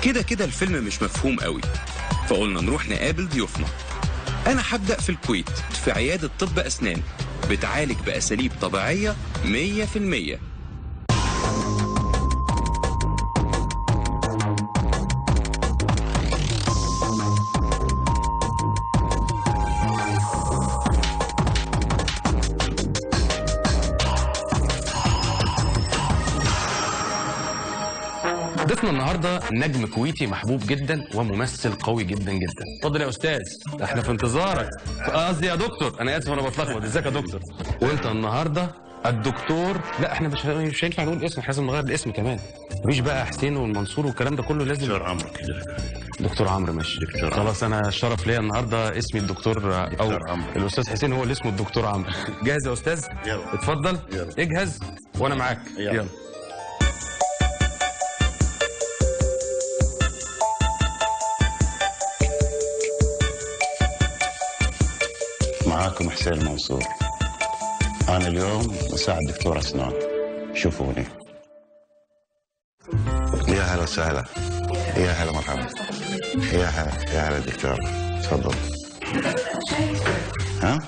كده كده الفيلم مش مفهوم قوي، فقلنا نروح نقابل ضيوفنا. أنا هبدأ في الكويت في عيادة طب أسنان بتعالج بأساليب طبيعية 100%. ضيفنا النهارده نجم كويتي محبوب جدا وممثل قوي جدا جدا. اتفضل يا استاذ، احنا في انتظارك. قصدي يا دكتور، انا اسف انا بتلخبط. ازيك يا دكتور؟ وانت النهارده الدكتور، لا احنا مش هينفع نقول اسم، احنا لازم نغير الاسم كمان. مفيش بقى حسين والمنصور والكلام ده كله، لازم دكتور عمرو كده. دكتور عمرو، ماشي دكتور خلاص. انا الشرف ليا النهارده اسمي الدكتور او عمرو. الاستاذ حسين هو اللي اسمه الدكتور عمرو. جاهز يا استاذ؟ يلا. اتفضل. يلا. اجهز وانا معاك. يلا. يلا. معاكم حسين منصور. أنا اليوم مساعد دكتور أسنان. شوفوني. يا هلا وسهلا، يا هلا مرحبا، يا هلا يا هلا دكتور، تفضل. ها؟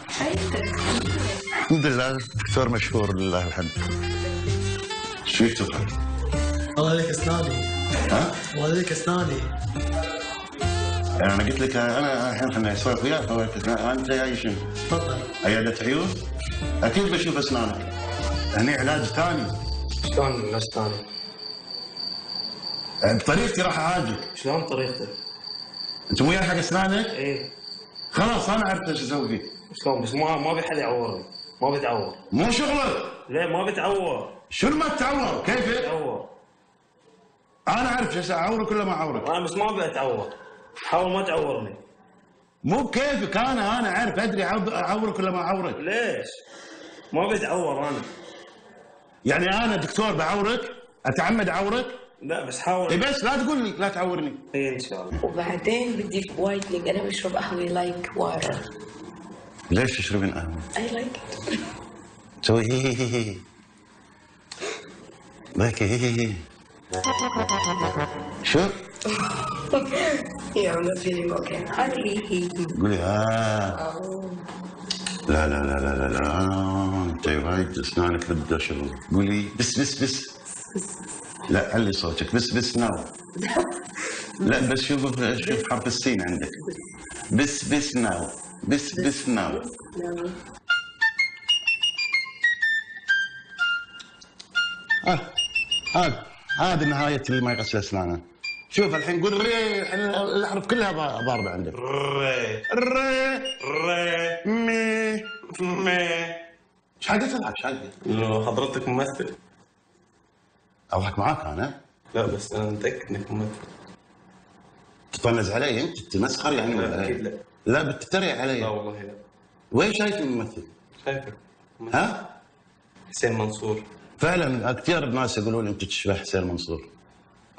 الحمد لله دكتور مشهور لله الحمد. شو فيك تضحك؟ الله عليك اسناني. ها؟ الله عليك اسناني. انا قلت لك انا الحين خليني اسولف وياك. انت جاي شنو؟ تفضل. عيادة عيون؟ اكيد بشوف اسنانك. هني علاج ثاني. شلون علاج ثاني؟ بطريقتي راح اعالجك. شلون طريقتك؟ انت مو حق اسنانك؟ ايه. خلاص انا عرفت ايش اسوي فيك. شلون؟ بس ما ابي حد يعورني، ما بتعور. مو شغلك. ليه ما بتعور؟ شنو ما تتعور؟ كيفك؟ تعور. انا اعرف شو اعورك ولا ما اعورك. انا بس ما ابي اتعور. حاول ما تعورني. مو بكيفك، انا اعرف ادري اعورك ولا ما اعورك. ليش؟ ما بتعور انا. يعني انا دكتور بعورك؟ اتعمد اعورك؟ لا بس حاول. اي بس لا تقول لي لا تعورني. اي ان شاء الله. وبعدين بدي whitening، انا بشرب قهوة like water. ليش تشربين قهوة؟ I like it. تسوي هي هي هي هي. ذاك هي هي هي. شو؟ Yeah, I'm not feeling okay. هذه هي. قولي لا لا لا لا لا لا، انت وايد اسنانك بدها شغل. قولي بس بس بس. لا علي صوتك، بس بس now. لا بس شوف شوف حرف السين عندك. بس بس now، بس بس now. هذا هذه نهاية اللي ما يغسل اسنانه. شوف الحين قول ري، الحين الاحرف كلها ضاربه عندك. ري ري ري مي مي. ايش حق تضحك؟ ايش حق؟ انه حضرتك ممثل. اضحك معاك انا؟ لا بس انا متاكد انك ممثل. تطنز علي انت؟ تتمسخر يعني ولا؟ لا اكيد لا. لا بتتريق علي. لا والله لا. وين شايفني ممثل؟ شايفك. ها؟ حسين منصور. فعلا كثير ناس يقولوا لي انت تشبه حسين منصور.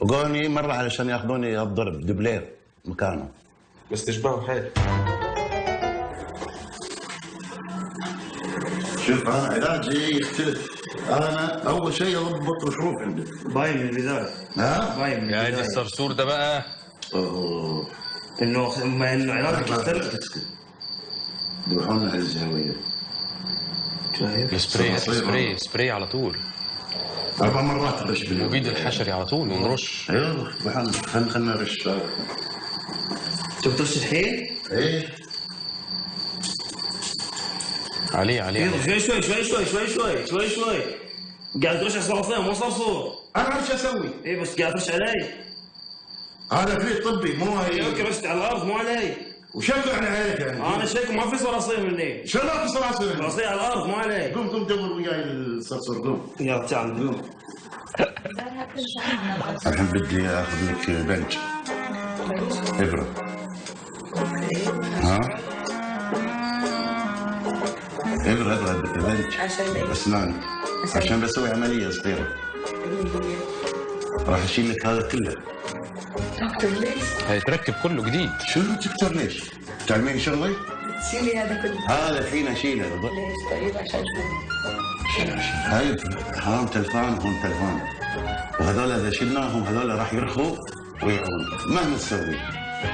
وقوني مرة علشان ياخذوني الضرب دوبلير مكانه. بس تشبهه حيل. شوف انا علاجي يختلف. انا اول شيء اضبط الحروف عندك. باين من البداية. ها؟ باين من يا البداية. الصرصور ده بقى. اوه انه ما انه علاجك يختلف. ذبحونا على الزاوية. شايف؟ السبراي، صراصير. سبراي سبراي على طول. 4 مرات نرش باليوم. المبيد الحشري على طول ونرش. ايوه ذبحونا، خلنا نرش. انت بترش الحين؟ ايه عليه عليه. شوي شوي شوي شوي شوي شوي شوي شوي. قاعد ترش على الصراصير مو صرصور. انا اعرف شو اسوي. اي بس قاعد ترش علي. هذا فريق طبي مو هي. okay رشت على الارض مو علي. وشكو يعني عليك يعني؟ انا شكو ما في صراصير مني. شو ما في صراصير؟ صراصير على الارض مو علي. قوم قوم دور وياي الصرصور، قوم. يلا تعال قوم. الحين بدي اخذ لك بنج. ابره. ها؟ ابره ابره بنج. عشان ايه؟ اسنانك. عشان بسوي عملية صغيرة. راح اشيل لك هذا كله. دكتور ليش؟ هيتركب كله جديد. شنو دكتور ليش؟ تعلمين شغلي؟ تشيلي هذا كله. هذا الحين اشيله. ليش طيب؟ عشان شو؟ هاي هون تلفان هون تلفان، وهذول اذا شلناهم هذول راح يرخوا ويعون مهما تسوي.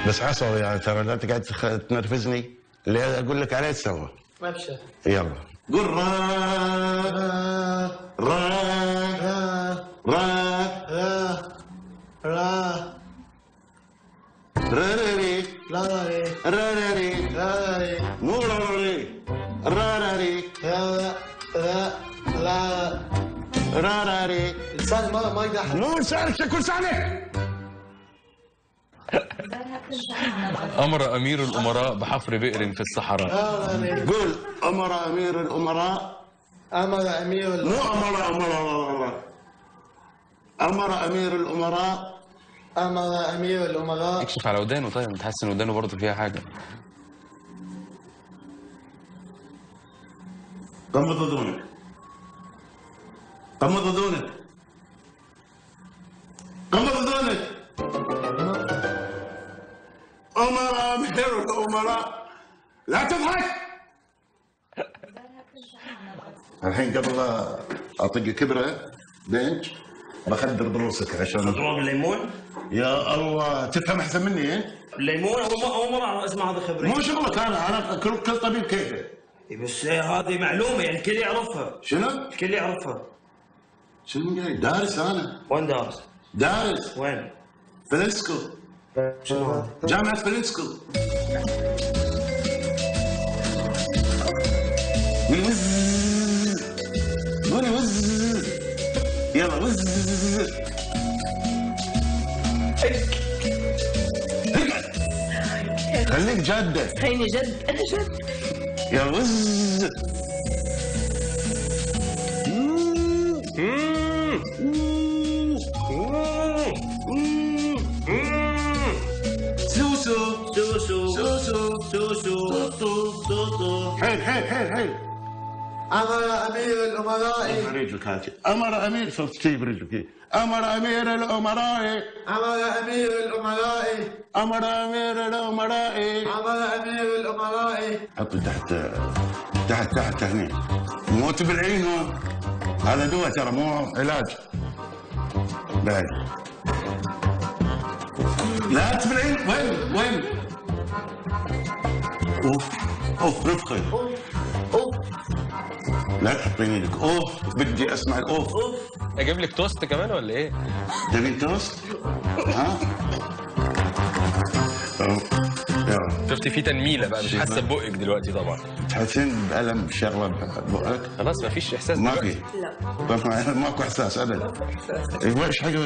بس عصبي يعني ترى لا تقعد تنرفزني، اللي اقول لك عليه تسوى. ابشر. يلا قول را را را را را را را را را مو را را را را را را را را ري. لساني ما يقدر. مو لسانك، شكو لسانك. امر امير الامراء بحفر بئر في الصحراء. قول امر امير الامراء. امر امير مو امر امر امر امير الامراء. امر امير الامراء. اكشف على ودانه. طيب انت حاسس ان ودانه برضه فيها حاجة؟ غمض اذونك، غمض اذونك، غمض اذونك. امر امير الامراء. لا تضحك. الحين قبل لا اطق كبره بنج بخدر ضروسك عشان تضرب الليمون. يا الله تفهم احسن مني. إيه؟ الليمون اول مرة اسمع هذا خبري. مو شغلك، انا كل طبيب كيفه. بس هذه معلومة يعني الكل يعرفها. شنو؟ الكل يعرفها. شنو قايل؟ دارس انا. وين دارس؟ دارس وين؟ فلنسكو. شنو هذا؟ جامعة فلنسكو. قولي وز، قولي وز، يلا وز. خليك جادة. خليني جد، انا جد. يلا وز. سوسو سوسو سوسو سوسو سوسو سوسو. حيل حيل حيل حيل. امر امير الامراء. رجلك هاتي. امر امير، صرت تجيب رجلك. امر امير الامراء. امر امير الامراء. امر امير الامراء. امر امير الامراء. حطي تحت تحت تحت هني. مو تبلعينه، هذا دواء ترى مو علاج. بعد لا تبلعين. وين وين؟ اوف اوف رفقي. اوف. لا تحطين ايدك. اوف بدي اسمع الاوف. اوف. اجيب لك توست كمان ولا ايه؟ تبين توست؟ ها؟ يلا. شفتي في تنميله بقى، مش حاسه ببقك دلوقتي طبعا. تحسين بألم شغله ببقك؟ خلاص ما فيش احساس ما دلوقتي. في. لا ماكو احساس ابدا. ايش حاجة؟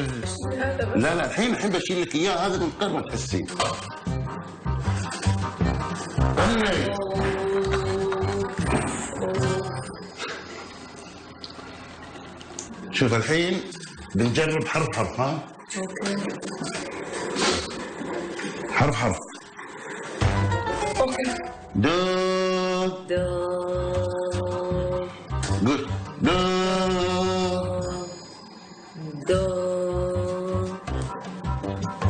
لا لا الحين بشيل لك اياه هذا من غير ما تحسين. شوف الحين بنجرب حرف حرف. ها؟ okay. حرف حرف. okay. دو دو. قول دو دو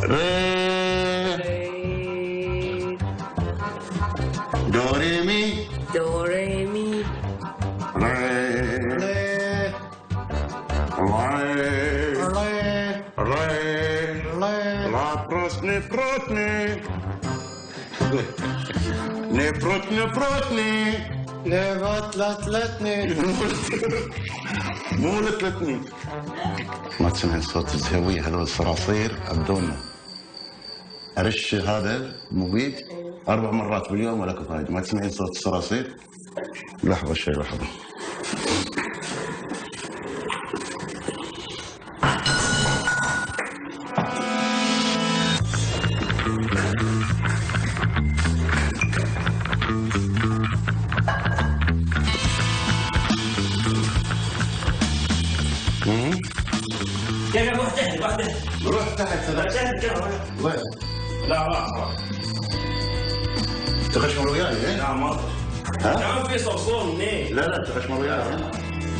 ري ري دو ري مي. دو ري مي. ري ري ري ري ري ري. لا بروتني بروتني نبروتني بروتني ليفات لا تلتني. مو لتلتني. ما تسمعين صوت الزهوية هذول الصراصير أبدونا. أرش هذا المبيد 4 مرات باليوم ولا فايدة. ما تسمعين صوت الصراصير؟ لحظة شوي لحظة. كيف روح تحت، روح تحت. روح تحت. روح تحت كده. وين؟ لا راح. تغشمر وياي إيه؟ لا ما ها؟ كان في صرصور منين؟ لا لا تغشمر وياي.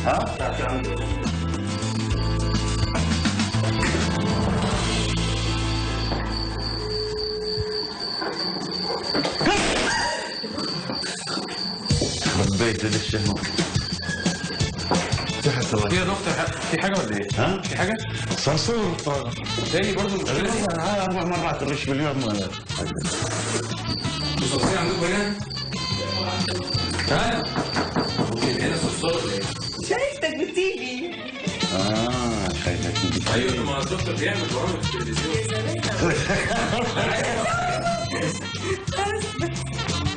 ها؟ لا كان ربيت الشهوة. تحت في يا دكتور في حاجة ولا ايه؟ ها؟ في حاجة؟ صرصور. تاني برضه المشكلة دي؟ والله هاي 4 مرات الرش باليوم. صرصور عندكم هنا؟ ها؟ ممكن هنا صرصور ولا ايه؟ شايفتك بال TV. اه شايفك. ايوه، ما الدكتور بيعمل برامج في التلفزيون.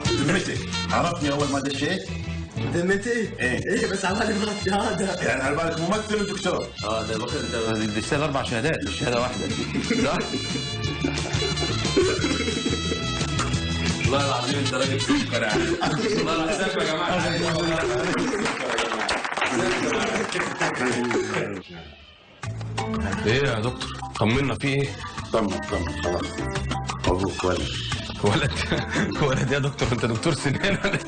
ذمتك عرفتني اول ما دشيت؟ ذمتي؟ إيه. ايه بس على بالي ما شهادة. يعني على بالك ممثل ودكتور. اه ده واخد ده بيستاهل 4 شهادات مش شهادة واحدة، صح؟ والله العظيم انت راجل سكر يا عم. والله العظيم يا جماعة. ايه يا دكتور، طمنا، في ايه؟ طمن طمن، خلاص مبروك ولد. ولد؟ ولد يا دكتور؟ انت دكتور سنان ولا؟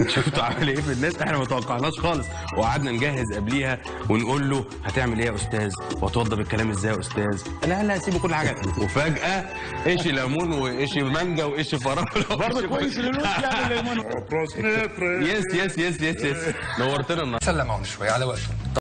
شفتوا عامل ايه في الناس؟ احنا ما توقعناش خالص، وقعدنا نجهز قبليها ونقول له هتعمل ايه يا استاذ؟ وهتوضب الكلام ازاي يا استاذ؟ لا لا، سيبوا كل حاجة. وفجاة ايش ليمون وايش مانجا وايش فراوله. برضه كويس اللي يعني الليمون. yes yes yes yes yes، نورتنا النهارده. سلمعهم شوي على وقتهم.